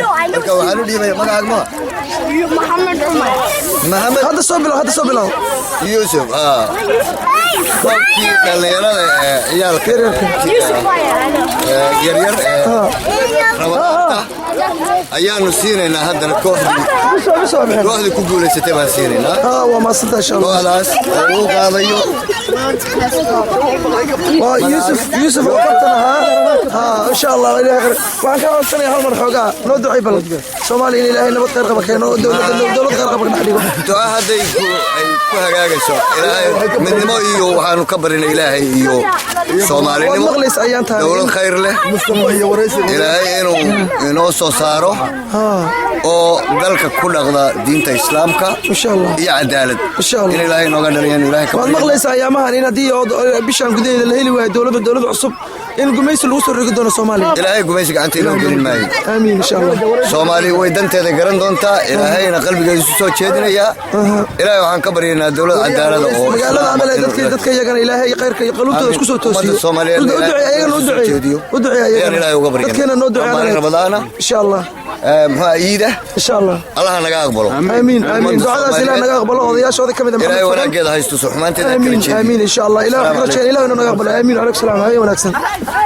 Adeer. Marka waxaan u dhiibaya, magacaaga ma? Maxamed Cumar. Maxamed. Hadda soo bilow, hadda soo bilow. Yuusuf, koobkii dhallinyarada ee ciyaalka ee yaryar ee Ramadaanta ayaanu siinaynaa haddana kooxdii Bisoo, bisoo bixin. Kooxdii ku guulaysatay baan siinaynaa. Waa maasanta, insha Allah. Kooxdaas oo uu qaadayo Waa Yuusuf, Yuusuf oo kabtan ahaa. Insha Allah, Ilaahay khayr. Waxaan ka codsanaya hal mar xoogaa noo ducay bal Soomaaliya in Ilaahay nabad khayr qaba keeno oo dowlad khayr qaba dhex dhigo. Duca hadday ay ku hagaagayso, Ilaahay midnimo iyo waxaanu ka barinay Ilaahay iyo Waad Soomaalinimo, maqlaysa ayaan tahay. Dowlad khayr leh Ilaahay inuu inoo soo saaro oo dalka ku dhaqda diinta Islaamka Insha Allah. iyo cadaalad Insha Allah. in Ilaahay inooga dhaliyan, Ilaahay ka Waad baryo. maqlaysaa ayaamahan in haddii oo bishan gudaheeda la heli waayo dowlad cusub, in gumaysi lagu soo rogi doono Soomaaliya. Ilaahay gumaysi gacanta inoo gelin maayo. Aamiin, insha Allah. Soomaali way danteeda garan doontaa, Ilaahayna qalbigeeda isu soo jeedinayaa. Ilaahay waxaan ka baryaynaa dowlad cadaalada oo Magaalada camal ee dadka iyagana Ilaahay khayrka iyo qaluubtooda isku soo toosiyo. Ummadda Soomaaliyeed U duceey ayagana, u soo duceey. jeediyo. U duceey Ayaan ayagana. Ilaahay uga baryaynaa. Dadkeena noo duceey. Waa maalin Ramadaana. Insha Allah. Muxuu iida. Insha Allah. Allaha naga aqbalo. Aamiin, aamiin. Ummadda Ducadaas Ilaah naga aqbalo, odayaashooda ka mid ah Ilaahay Maxamed Fadan. wanaageeda haysto, xumaanteeda kala Aamiin. jeediyo. Aamiin, insha Allah. Ilaah waxaan rajayna Ilaah inuu naga aqbalo. Aamiin. Calaykum salaam. Habeen wanaagsan.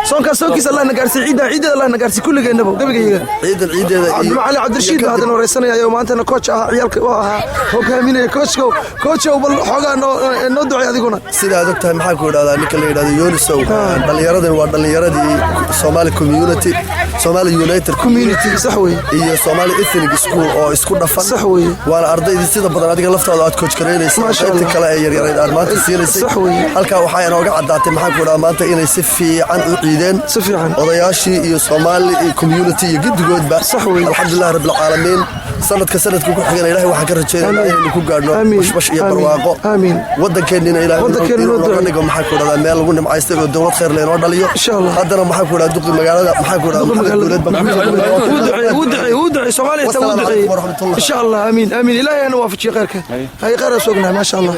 Soonkaas soonkiisa Allah na gaarsiiyo, ciidda ciideeda Allah na gaarsiiyo kulligeennaba gebigayaga. Ciidan ciideeda iyo Cabdimacali Cabdirashiid baa haddana wareysanaya oo maantana coach ah, ciyaalka u ahaa, hogaaminaya. Coachkow, coachow, bal xoogaa noo ducay adiguna. Sidaad og tahay, maxaan ku idhahdaa, ninka la yidhahdo Yunisow, dhallinyaradan waa dhallinyaradii Somali Community, Somali United Community, sax wey. Iyo Somali Ethnic School oo isku dhafan. Sax weeye. Waana ardaydii sida badan adiga laftaada aad coach garaynaysa, Maasha qaybta Allah. kale ee yaryarayd aad maanta siinaysay. Sax weeye. Halkaa waxaa inooga caddaatay, maxaan ku idhahdaa, maanta inay si fiican u ciideen. Si fiican. Odayaashii iyo Somali iyo community iyo giddigoodba. Sax weeye. Alxamdulilah rabbilcaalamiin. Sanadka sanadka ku xigana Ilahay waxaan ka rajeynaya inaynu ku gaadhno Aamiin. bashbash iyo Aamiin. barwaaqo. Aamiin. Waddankeennina Ilahay Waddankeena inuu noo nooga duceeyo. dhigo, maxaan ku idhahdaa, meel lagu nimcaystay oo dowlad khayr leynoo dhaliyo. Insha Allah. Haddana, maxaan ku idhahdaa, duqi magaalada, maxaan ku idhahdaa, Maxamed Dowlad baa Wuu duceeyey, wuu duceeyey, wuu duceeyey. Soomaaliya xitaa wuu Wassalaamu duceeyey. calaykum waraxmatullah. Insha Allah. Aamiin, aamiin. Ilaahay hana waafajiyo khayrka. Hay, khayr aan soo ognahay, maasha Allah.